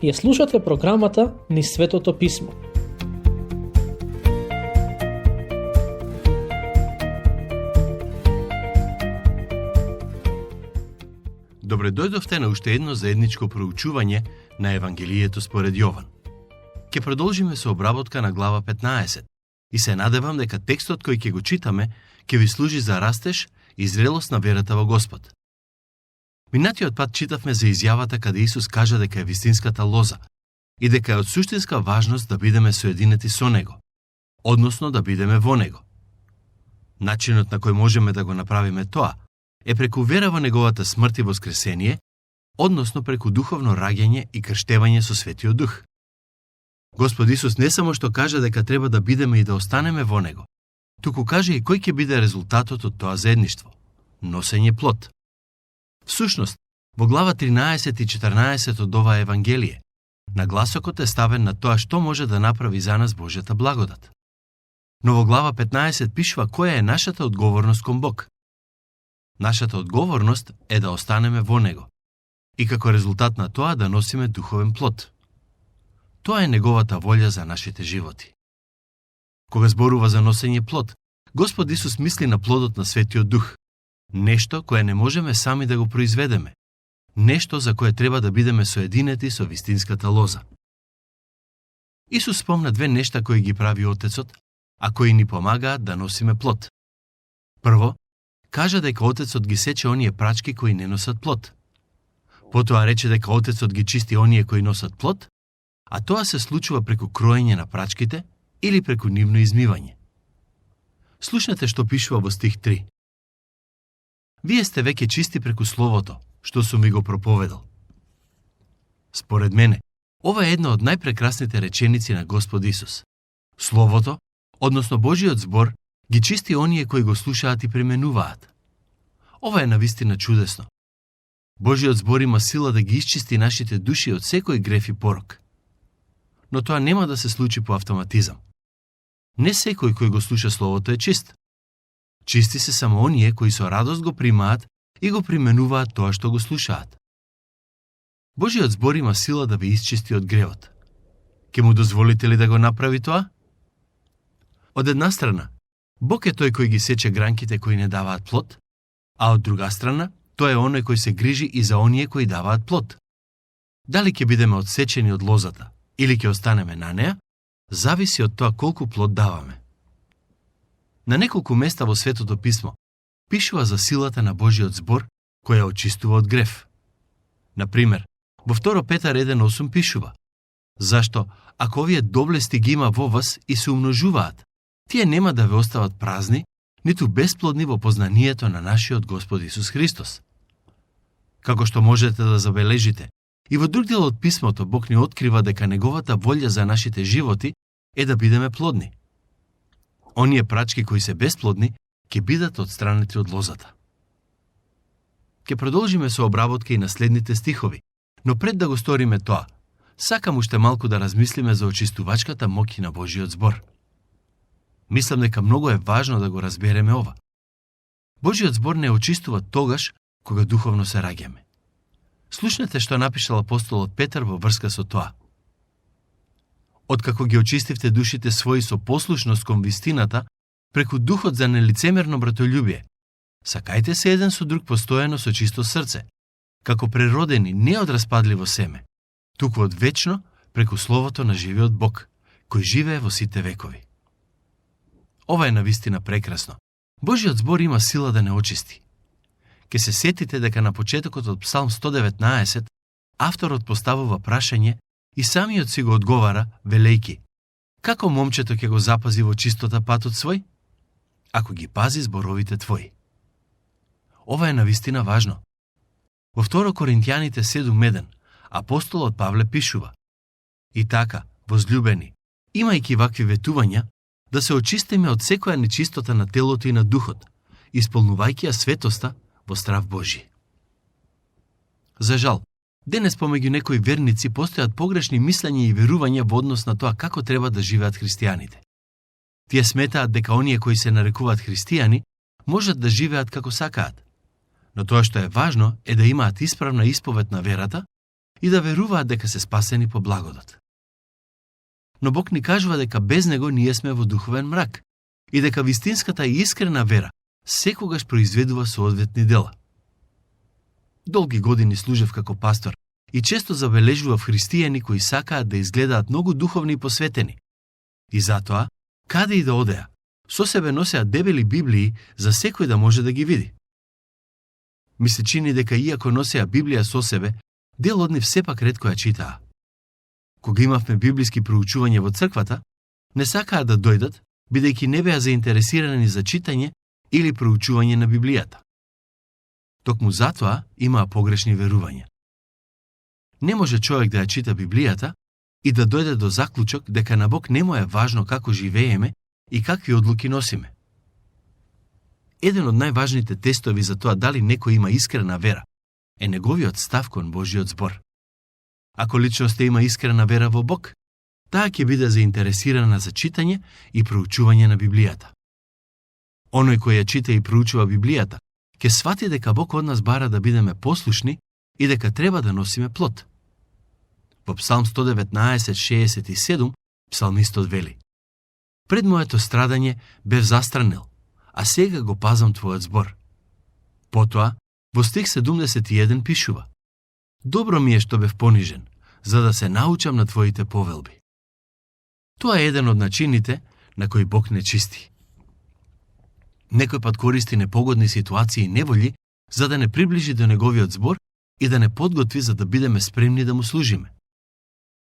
Ја слушате програмата Низ Светото Писмо. Добре дојдовте на уште едно заедничко проучување на Евангелието според Јован. Ке продолжиме со обработка на глава 15 и се надевам дека текстот кој ќе го читаме ќе ви служи за растеж и зрелост на верата во Господ. Минатиот пат читавме за изјавата каде Исус кажа дека е вистинската лоза и дека е од суштинска важност да бидеме соединети со Него, односно да бидеме во Него. Начинот на кој можеме да го направиме тоа е преку вера во Неговата смрт и воскресение, односно преку духовно раѓање и крштевање со Светиот Дух. Господ Исус не само што кажа дека треба да бидеме и да останеме во Него, туку каже и кој ќе биде резултатот од тоа заедништво – носење плод. Всушност, во глава 13 и 14 од ова Евангелие, нагласокот е ставен на тоа што може да направи за нас Божјата благодат. Но во глава 15 пишува која е нашата одговорност кон Бог. Нашата одговорност е да останеме во Него и како резултат на тоа да носиме духовен плод. Тоа е Неговата волја за нашите животи. Кога зборува за носење плод, Господ Исус мисли на плодот на Светиот Дух, нешто кое не можеме сами да го произведеме, нешто за кое треба да бидеме соединети со вистинската лоза. Исус спомна две нешта кои ги прави Отецот, а кои ни помагаат да носиме плод. Прво, кажа дека Отецот ги сече оние прачки кои не носат плод. Потоа рече дека Отецот ги чисти оние кои носат плод, а тоа се случува преку кроење на прачките или преку нивно измивање. Слушнете што пишува во стих 3. Вие сте веќе чисти преку Словото, што сум ви го проповедал. Според мене, ова е една од најпрекрасните реченици на Господ Исус. Словото, односно Божиот збор, ги чисти оние кои го слушаат и применуваат. Ова е навистина чудесно. Божиот збор има сила да ги исчисти нашите души од секој греф и порок. Но тоа нема да се случи по автоматизам. Не секој кој го слуша Словото е чист. Чисти се само оние кои со радост го примаат и го применуваат тоа што го слушаат. Божиот збор има сила да ви исчисти од гревот. Ке му дозволите ли да го направи тоа? Од една страна, Бог е тој кој ги сече гранките кои не даваат плод, а од друга страна, тој е оној кој се грижи и за оние кои даваат плод. Дали ќе бидеме одсечени од лозата или ќе останеме на неа, зависи од тоа колку плод даваме. На неколку места во Светото Писмо пишува за силата на Божиот збор која очистува од грев. Например, во 2 Петар 1:8 пишува: Зашто, ако овие доблести ги има во вас и се умножуваат, тие нема да ве остават празни, ниту бесплодни во познанието на нашиот Господ Исус Христос. Како што можете да забележите, и во друг дел од Писмото Бог ни открива дека Неговата волја за нашите животи е да бидеме плодни. Оние прачки кои се бесплодни ќе бидат отстранети од лозата. Ке продолжиме со обработка и на следните стихови, но пред да го сториме тоа, сакам уште малку да размислиме за очистувачката моќ на Божиот збор. Мислам дека многу е важно да го разбереме ова. Божиот збор не очистува тогаш кога духовно се раѓаме. Слушнете што напишал апостолот Петар во врска со тоа. Откако ги очистивте душите своји со послушност кон вистината, преку духот за нелицемерно братолюбие, сакајте се еден со друг постојано со чисто срце, како преродени не од распадливо семе, туку од вечно преку Словото на живиот Бог, кој живее во сите векови. Ова е навистина прекрасно. Божиот збор има сила да не очисти. Ке се сетите дека на почетокот од Псалм 119, авторот поставува прашање и самиот си го одговара, велејки: како момчето ќе го запази во чистота патот свој? Ако ги пази зборовите твои. Ова е навистина важно. Во 2 Коринтијаните 7:1 апостолот Павле пишува: И така, возлюбени, имајќи вакви ветувања, да се очистиме од секоја нечистота на телото и на духот, исполнувајќи ја светоста во страв Божи. За жал, денес помеѓу некои верници постојат погрешни мислења и верувања во однос на тоа како треба да живеат христијаните. Тие сметаат дека оние кои се нарекуваат христијани можат да живеат како сакаат. Но тоа што е важно е да имаат исправна исповед на верата и да веруваат дека се спасени по благодат. Но Бог ни кажува дека без Него ние сме во духовен мрак и дека вистинската и искрена вера секогаш произведува соодветни дела. Долги години служев како пастор и често забележував христијани кои сакаат да изгледаат многу духовни и посветени. И затоа, каде и да одеа, со себе носеа дебели Библии за секој да може да ги види. Ми се чини дека иако носеа Библија со себе, дел од нив сепак ретко ја читаа. Кога имавме библиски проучување во црквата, не сакаа да дојдат, бидејќи не беа заинтересирани за читање или проучување на Библијата. Токму затоа имаа погрешни верувања. Не може човек да ја чита Библијата и да дојде до заклучок дека на Бог не му е важно како живееме и какви одлуки носиме. Еден од најважните тестови за тоа дали некој има искрена вера е неговиот став кон Божиот збор. Ако личноста има искрена вера во Бог, таа ќе биде заинтересирана за читање и проучување на Библијата. Оној кој ја чита и проучува Библијата, ќе свати дека Бог од нас бара да бидеме послушни и дека треба да носиме плод. Во Псалм 119:67 псалмистот вели: Пред моето страдање бев застранил, а сега го пазам твојот збор. Потоа, во стих 71 пишува: Добро ми е што бев понижен, за да се научам на твоите повелби. Тоа е еден од начините на кои Бог не чисти. Некој пат користи непогодни ситуации и неволји за да не приближи до неговиот збор и да не подготви за да бидеме спремни да му служиме.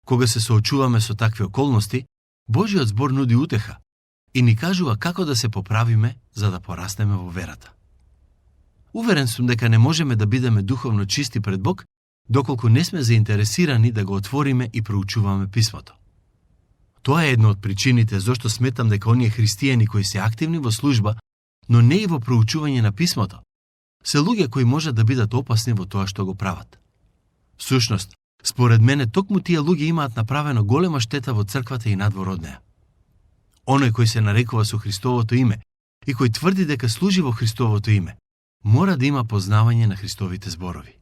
Кога се соочуваме со такви околности, Божиот збор нуди утеха и ни кажува како да се поправиме за да пораснеме во верата. Уверен сум дека не можеме да бидеме духовно чисти пред Бог доколку не сме заинтересирани да го отвориме и проучуваме писмото. Тоа е една од причините зашто сметам дека оние христијани кои се активни во служба, но не и во проучување на писмото, се луѓе кои можат да бидат опасни во тоа што го прават. Всушност, според мене, токму тие луѓе имаат направено голема штета во црквата и надвор од неа. Оној кој се нарекува со Христовото име и кој тврди дека служи во Христовото име, мора да има познавање на Христовите зборови.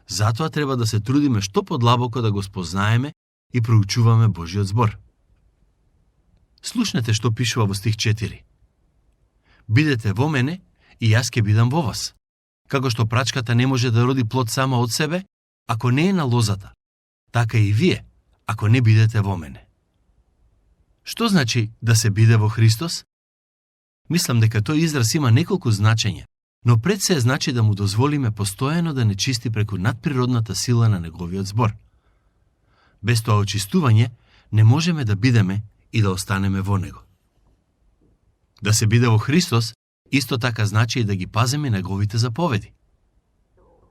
Затоа треба да се трудиме што подлабоко да го спознаеме и проучуваме Божиот збор. Слушнете што пишува во стих 4. Бидете во мене и јас ќе бидам во вас. Како што прачката не може да роди плод сама од себе, ако не е на лозата, така и вие, ако не бидете во мене. Што значи да се биде во Христос? Мислам дека тој израз има неколку значења, но пред се значи да му дозволиме постојано да не чисти преку надприродната сила на неговиот збор. Без тоа очистување не можеме да бидеме и да останеме во него. Да се биде во Христос исто така значи и да ги пазиме неговите заповеди.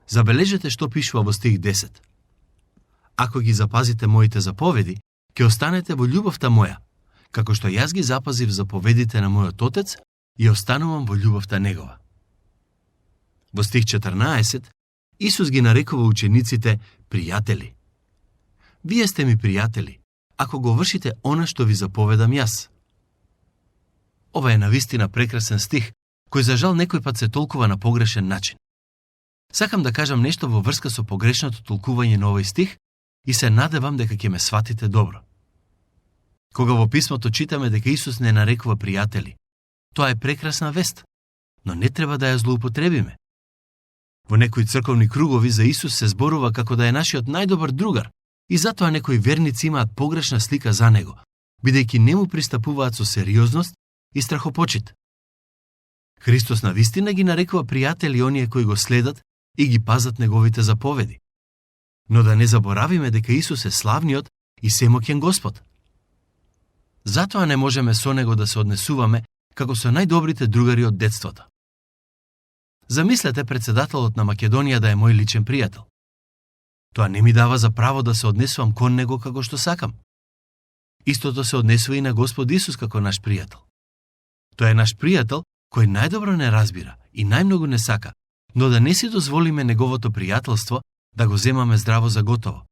Забележете што пишува во стих 10. Ако ги запазите моите заповеди, ќе останете во љубовта моја, како што јас ги запазив заповедите на мојот Отец и останувам во љубовта негова. Во стих 14, Исус ги нарекува учениците пријатели. Вие сте ми пријатели, ако го вршите она што ви заповедам јас. Ова е навистина прекрасен стих, кој за жал некој пат се толкува на погрешен начин. Сакам да кажам нешто во врска со погрешното толкување на овој стих и се надевам дека ќе ме сватите добро. Кога во писмото читаме дека Исус не нарекува пријатели, тоа е прекрасна вест, но не треба да ја злоупотребиме. Во некои црковни кругови за Исус се зборува како да е нашиот најдобар другар и затоа некои верници имаат погрешна слика за него, бидејќи не му пристапуваат со сериозност и страхопочит. Христос навистина ги нарекува пријатели оние кои го следат и ги пазат неговите заповеди. Но да не заборавиме дека Исус е славниот и семоќен Господ. Затоа не можеме со него да се однесуваме како со најдобрите другари од детството. Замислете председателот на Македонија да е мој личен пријател. Тоа не ми дава за право да се однесувам кон него како што сакам. Истото се однесува и на Господ Исус како наш пријател. Тој е наш пријател кој најдобро не разбира и најмногу не сака, но да не си дозволиме неговото пријателство да го земаме здраво за готово,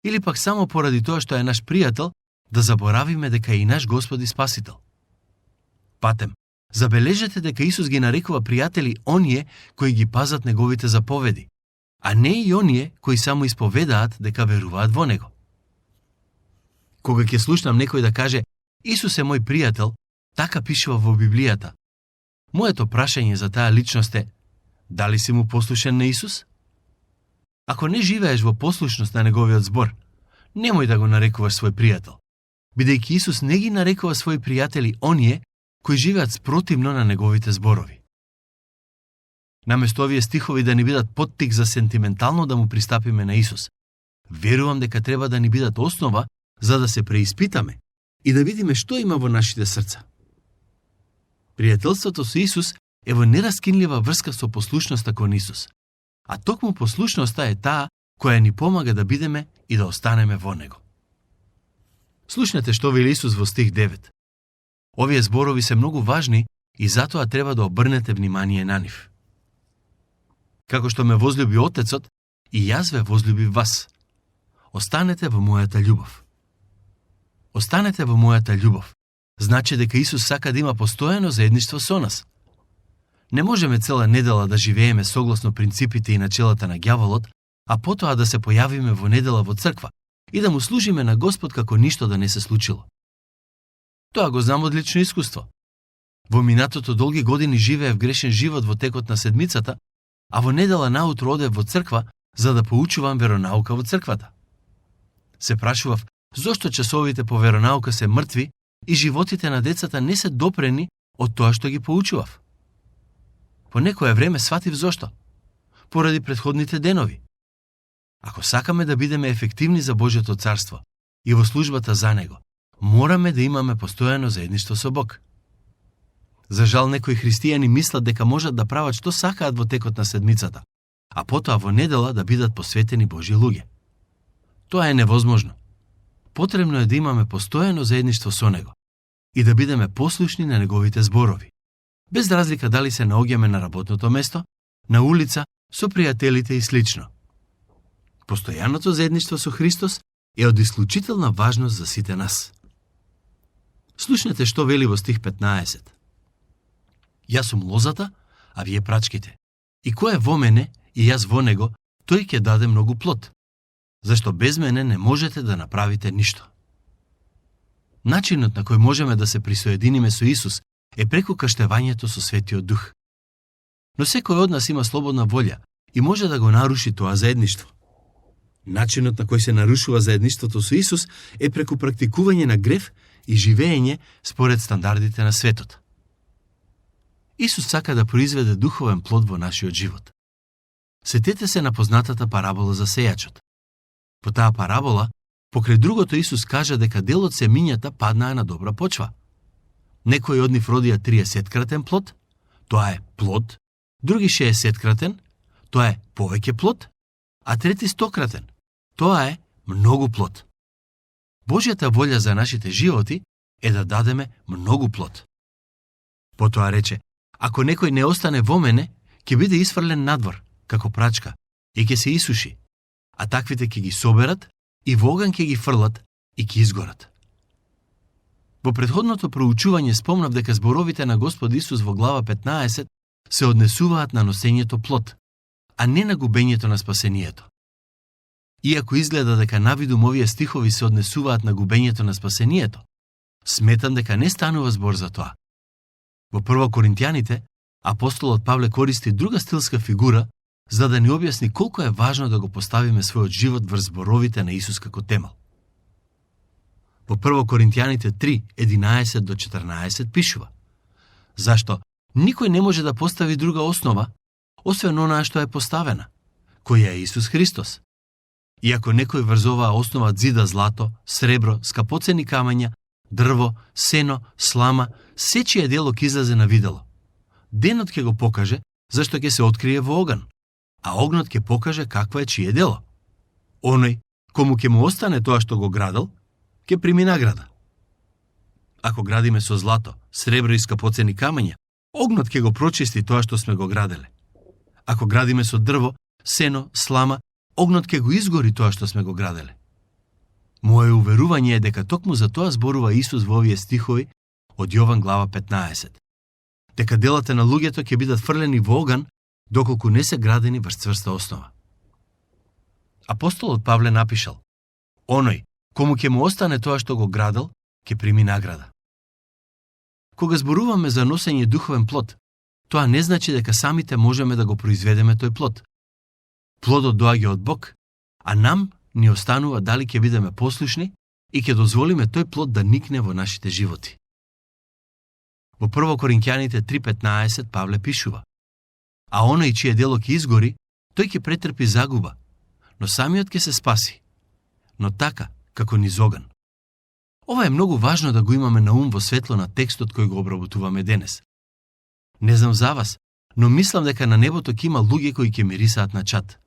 или пак само поради тоа што е наш пријател, да заборавиме дека е и наш Господ и Спасител. Патем, забележете дека Исус ги нарекува пријатели оние кои ги пазат неговите заповеди, а не и оние кои само исповедаат дека веруваат во него. Кога ќе слушнам некој да каже Исус е мој пријател, така пишува во Библијата, моето прашање за таа личност е: дали си му послушен на Исус? Ако не живееш во послушност на неговиот збор, немој да го нарекуваш свој пријател, бидејќи Исус не ги нарекува своји пријатели оние кои живеат спротивно на неговите зборови. Наместо овие стихови да ни бидат поттик за сентиментално да му пристапиме на Исус, верувам дека треба да ни бидат основа за да се преиспитаме и да видиме што има во нашите срца. Пријателството со Исус е во нераскинлива врска со послушноста кон Исус, а токму послушноста е таа која ни помага да бидеме и да останеме во Него. Слушнете што вели Исус во стих 9. Овие зборови се многу важни и затоа треба да обрнете внимание на нив. Како што ме возлюби Отецот, и јас ве возлюбив вас. Останете во мојата љубов. Останете во мојата љубов. Значи дека Исус сака да има постојано заедништво со нас. Не можеме цела недела да живееме согласно принципите и начелата на ѓаволот, а потоа да се појавиме во недела во црква и да му служиме на Господ како ништо да не се случило. Тоа го знам од лично искуство. Во минатото долги години живеев грешен живот во текот на седмицата, а во недела наутро одев во црква за да поучувам веронаука во црквата. Се прашував зошто часовите по веронаука се мртви и животите на децата не се допрени од тоа што ги поучував. По некое време сватив зошто. Поради претходните денови. Ако сакаме да бидеме ефективни за Божјото царство и во службата за него, мораме да имаме постојано заедништво со Бог. За жал, некои христијани мислат дека можат да прават што сакаат во текот на седмицата, а потоа во недела да бидат посветени Божји луѓе. Тоа е невозможно. Потребно е да имаме постојано заедништво со него и да бидеме послушни на неговите зборови, без разлика дали се наоѓаме на работното место, на улица, со пријателите и слично. Постојаното заедништво со Христос е од исклучителна важност за сите нас. Слушнете што вели во стих 15. Јас сум лозата, а вие прачките. И кој е во мене и јас во него, тој ќе даде многу плод. Зашто без мене не можете да направите ништо. Начинот на кој можеме да се присоединиме со Исус е преку крштевањето со Светиот Дух. Но секој од нас има слободна волја и може да го наруши тоа заедништво. Начинот на кој се нарушува заедништвото со Исус е преку практикување на грев и живеење според стандардите на светот. Исус сака да произведе духовен плод во нашиот живот. Сетете се на познатата парабола за сејачот. По таа парабола, покрај другото Исус кажа дека дел од семињата паднаа на добра почва. Некои од нив родија 30-кратен плод, тоа е плод, други 60-кратен, тоа е повеќе плод, а трети 100-кратен, тоа е многу плод. Божјата волја за нашите животи е да дадеме многу плод. Потоа рече, ако некој не остане во мене, ќе биде исфрлен надвор, како прачка, и ќе се исуши, а таквите ќе ги соберат и во оган ќе ги фрлат и ќе изгорат. Во претходното проучување спомнав дека зборовите на Господ Исус во глава 15 се однесуваат на носењето плод, а не на губењето на спасението. Иако изгледа дека навидум овие стихови се однесуваат на губењето на спасението, сметам дека не станува збор за тоа. Во Прво Коринтијаните, апостолот Павле користи друга стилска фигура за да ни објасни колку е важно да го поставиме својот живот врз зборовите на Исус како темел. Во Прво Коринтијаните 3, 11-14 пишува: Зашто никој не може да постави друга основа, освен онаа што е поставена, која е Исус Христос. Иако некој врз оваа основа зида злато, сребро, скапоцени камења, дрво, сено, слама, сечија дело ќе излезе на видело. Денот ќе го покаже, зашто ќе се открие во оган, а огнот ќе покаже каква е чие дело. Оној, кому ќе му остане тоа што го градал, ќе прими награда. Ако градиме со злато, сребро и скапоцени камења, огнот ќе го прочисти тоа што сме го граделе. Ако градиме со дрво, сено, слама, огнот ќе го изгори тоа што сме го граделе. Моје уверување е дека токму за тоа зборува Исус во овие стихови од Јован глава 15. Дека делата на луѓето ќе бидат фрлени во оган, доколку не се градени врз цврста основа. Апостолот Павле напишал: оној кому ќе му остане тоа што го градел, ќе прими награда. Кога зборуваме за носење духовен плод, тоа не значи дека самите можеме да го произведеме тој плод. Плодот доаѓа од Бог, а нам ни останува дали ќе бидеме послушни и ќе дозволиме тој плод да никне во нашите животи. Во 1 Коринќаните 3:15 Павле пишува: а оној чие дело ќе изгори, тој ќе претрпи загуба, но самиот ќе се спаси, но така како низ оган. Ова е многу важно да го имаме на ум во светло на текстот кој го обработуваме денес. Не знам за вас, но мислам дека на небото ќе има луѓе кои ќе мирисаат на чад.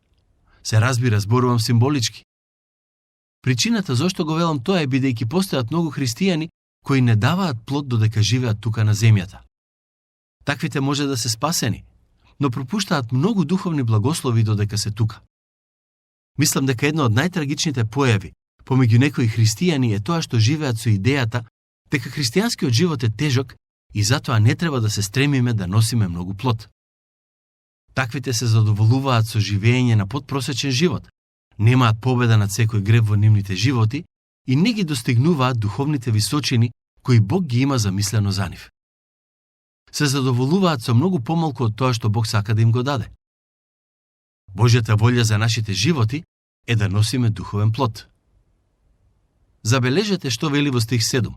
Се разбира, зборувам символички. Причината зошто го велам тоа е бидејќи постојат многу христијани кои не даваат плод додека живеат тука на земјата. Таквите може да се спасени, но пропуштаат многу духовни благослови додека се тука. Мислам дека една од најтрагичните појави помеѓу некои христијани е тоа што живеат со идејата дека христијанскиот живот е тежок и затоа не треба да се стремиме да носиме многу плод. Таквите се задоволуваат со живење на подпросечен живот, немаат победа над секој греб во нивните животи и не ги достигнуваат духовните височини кои Бог ги има замислено за нив. Се задоволуваат со многу помалку од тоа што Бог сака да им го даде. Божјата волја за нашите животи е да носиме духовен плод. Забележете што вели во стих 7.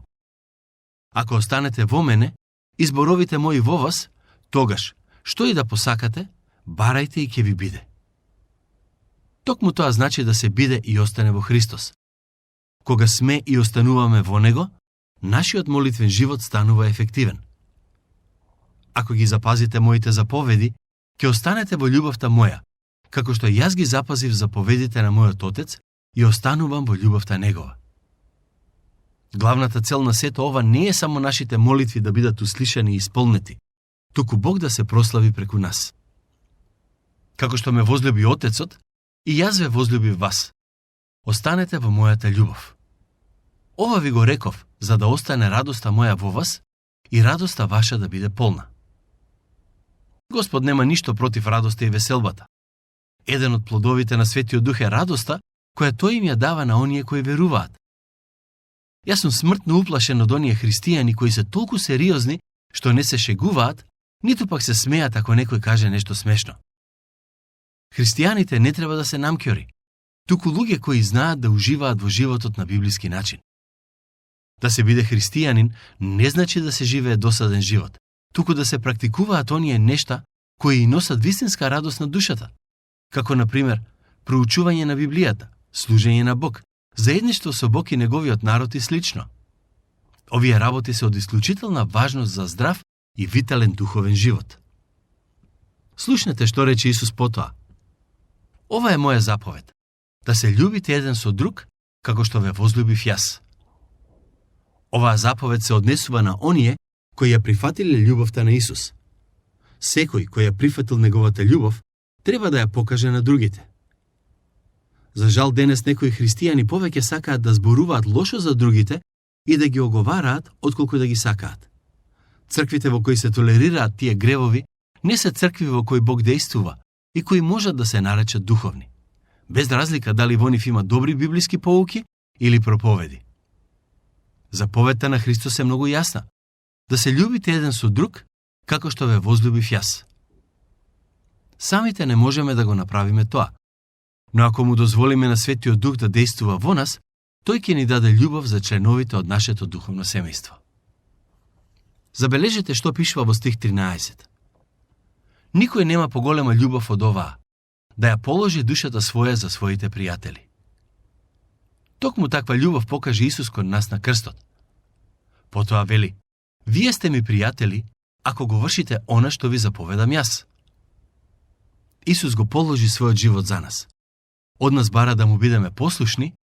Ако останете во мене и зборовите мои во вас, тогаш, што и да посакате, барајте и ќе ви биде. Токму тоа значи да се биде и остане во Христос. Кога сме и остануваме во Него, нашиот молитвен живот станува ефективен. Ако ги запазите моите заповеди, ќе останете во љубовта моја, како што јас ги запазив заповедите на мојот Отец и останувам во љубовта Негова. Главната цел на сето ова не е само нашите молитви да бидат услишани и исполнети, туку Бог да се прослави преку нас. Како што ме возлюби Отецот, и јас ве возлюбив вас. Останете во мојата љубов. Ова ви го реков, за да остане радоста моја во вас и радоста ваша да биде полна. Господ нема ништо против радоста и веселбата. Еден од плодовите на Светиот Дух е радоста, која тој им ја дава на оние кои веруваат. Јас сум смртно уплашен од оние христијани кои се толку сериозни што не се шегуваат, ниту пак се смеат ако некој каже нешто смешно. Христијаните не треба да се намкјори, туку луѓе кои знаат да уживаат во животот на библиски начин. Да се биде христијанин не значи да се живее досаден живот, туку да се практикуваат оние нешта кои и носат вистинска радост на душата, како на пример проучување на Библијата, служење на Бог, заедништво со Бог и неговиот народ и слично. Овие работи се од исклучителна важност за здрав и витален духовен живот. Слушнете што рече Исус потоа. Ова е моја заповед, да се љубите еден со друг, како што ве возлюбив јас. Оваа заповед се однесува на оние кои ја прифатиле љубовта на Исус. Секој кој ја прифатил неговата љубов, треба да ја покаже на другите. За жал денес некои христијани повеќе сакаат да зборуваат лошо за другите и да ги оговараат отколку да ги сакаат. Црквите во кои се толерираат тие гревови не се цркви во кои Бог дејствува и кои можат да се наречат духовни, без разлика дали во нив има добри библиски поуки или проповеди. Заповедта на Христос е многу јасна. Да се љубите еден со друг, како што ве возлюбив јас. Самите не можеме да го направиме тоа, но ако му дозволиме на Светиот Дух да дејствува во нас, тој ќе ни даде љубов за членовите од нашето духовно семејство. Забележете што пишува во стих 13. Никој нема поголема љубов од оваа, да ја положи душата своја за своите пријатели. Токму таква љубов покаже Исус кон нас на крстот. Потоа вели: вие сте ми пријатели, ако го вршите она што ви заповедам јас. Исус го положи својот живот за нас. Од нас бара да му бидеме послушни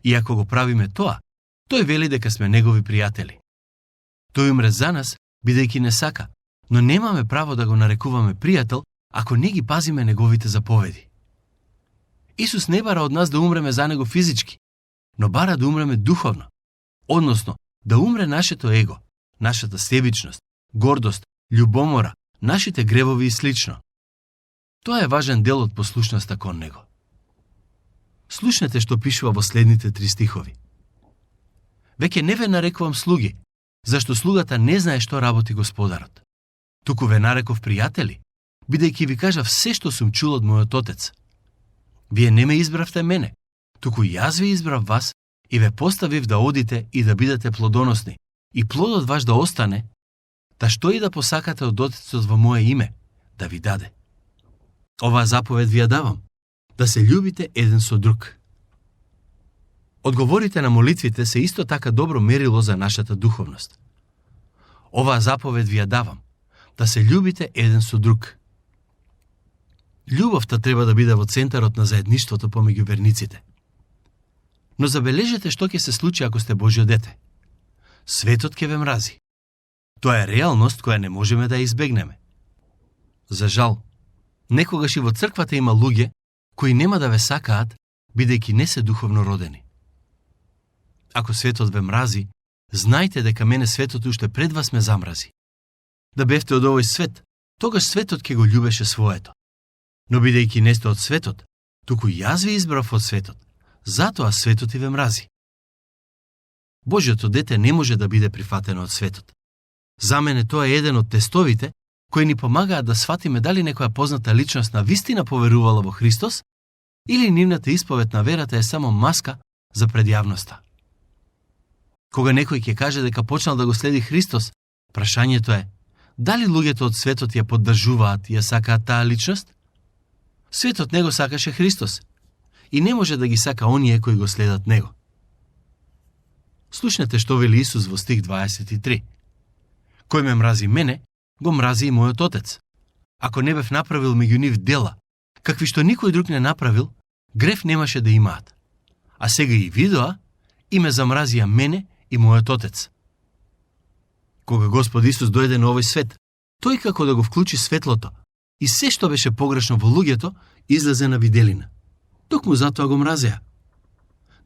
и ако го правиме тоа, тој вели дека сме негови пријатели. Тој умре за нас, бидејќи не сака, но немаме право да го нарекуваме пријател ако не ги пазиме неговите заповеди. Исус не бара од нас да умреме за него физички, но бара да умреме духовно, односно да умре нашето его, нашата себичност, гордост, љубомора, нашите гревови и слично. Тоа е важен дел од послушноста кон него. Слушнете што пишува во следните 3 стихови. Веќе не ве нарекувам слуги, зашто слугата не знае што работи господарот. Туку ве нареков пријатели, бидејќи ви кажав се што сум чул од мојот Отец. Вие не ме избравте мене, туку јас ви избрав вас и ве поставив да одите и да бидете плодоносни, и плодот ваш да остане, та што и да посакате од Отецот во мое име, да ви даде. Оваа заповед ви ја давам, да се љубите еден со друг. Одговорите на молитвите се исто така добро мерило за нашата духовност. Оваа заповед ви ја давам, да се љубите еден со друг. Љубовта треба да биде во центарот на заедништвото помеѓу верниците. Но забележете што ќе се случи ако сте Божјо дете. Светот ќе ве мрази. Тоа е реалност која не можеме да ја избегнеме. За жал, некогаш и во црквата има луѓе кои нема да ве сакаат, бидејќи не се духовно родени. Ако светот ве мрази, знајте дека мене светот уште пред вас ме замрази. Да бевте од овој свет, тогаш светот ќе го љубеше своето. Но бидејќи не сте од светот, туку јас ви избрав од светот, затоа светот и ве мрази. Божјото дете не може да биде прифатено од светот. За мене тоа е еден од тестовите кои ни помагаат да сватиме дали некоја позната личност на вистина поверувала во Христос или нивната исповед на верата е само маска за пред јавноста. Кога некој ќе каже дека почнал да го следи Христос, прашањето е: дали луѓето од светот ја поддржуваат и ја сакаат таа личност? Светот не го сакаше Христос и не може да ги сака оние кои го следат него. Слушнете што вели Исус во стих 23. Кој ме мрази мене, го мрази и мојот Отец. Ако не бев направил меѓу нив дела, какви што никој друг не направил, грев немаше да имаат. А сега и видоа, и ме замразија мене и мојот Отец. Кога Господ Исус дојде на овој свет, тој како да го вклучи светлото и се што беше погрешно во луѓето, излезе на виделина. Токму затоа го мразеа.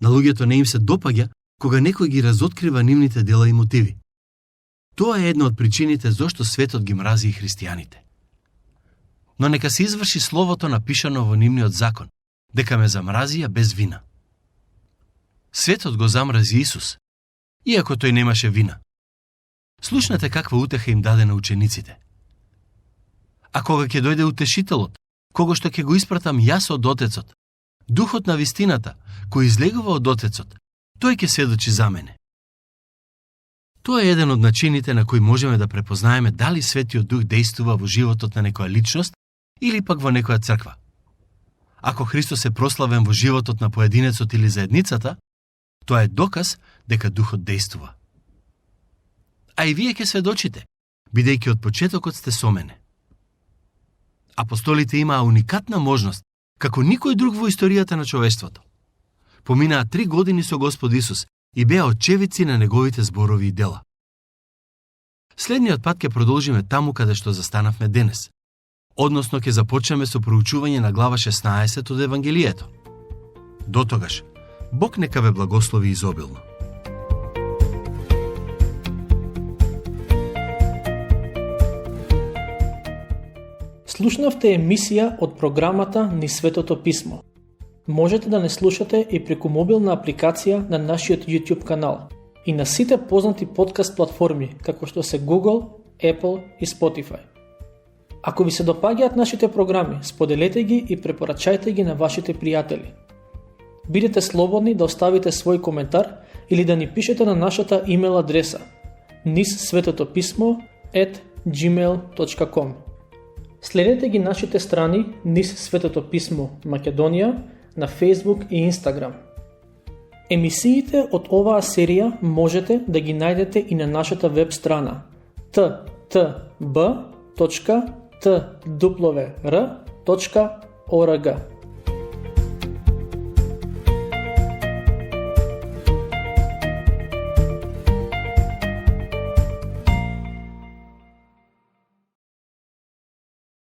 На луѓето не им се допаѓа кога некој ги разоткрива нивните дела и мотиви. Тоа е една од причините зошто светот ги мрази и христијаните. Но нека се изврши словото напишано во нивниот закон, дека ме замразија без вина. Светот го замрази Исус, иако тој немаше вина. Слушнете каква утеха им даде на учениците. А кога ќе дојде утешителот, кого што ќе го испратам јас од Отецот, Духот на вистината, кој излегува од Отецот, тој ќе сведочи за мене. Тоа е еден од начините на кои можеме да препознаеме дали Светиот Дух дејствува во животот на некоја личност или пак во некоја црква. Ако Христос е прославен во животот на поединецот или заедницата, тоа е доказ дека Духот дејствува. А и вие ќе сведочите, бидејќи од почетокот сте со мене. Апостолите имаа уникатна можност, како никој друг во историјата на човештвото. Поминаа 3 години со Господ Исус и беа очевидци на неговите зборови и дела. Следниот пат ќе продолжиме таму каде што застанавме денес. Односно ќе започнеме со проучување на глава 16 од Евангелието. Дотогаш, Бог нека ве благослови изобилно. Слушнавте емисија од програмата Ни Светото Писмо. Можете да не слушате и преку мобилна апликација на нашиот YouTube канал и на сите познати подкаст платформи, како што се Google, Apple и Spotify. Ако ви се допаѓаат нашите програми, споделете ги и препорачајте ги на вашите пријатели. Бидете слободни да оставите свој коментар или да ни пишете на нашата имейл адреса nissvetotopисmo@gmail.com. Следете ги нашите страни Низ Светото Писмо Македонија на Facebook и Instagram. Емисиите од оваа серија можете да ги најдете и на нашата веб страна ttb.twr.org.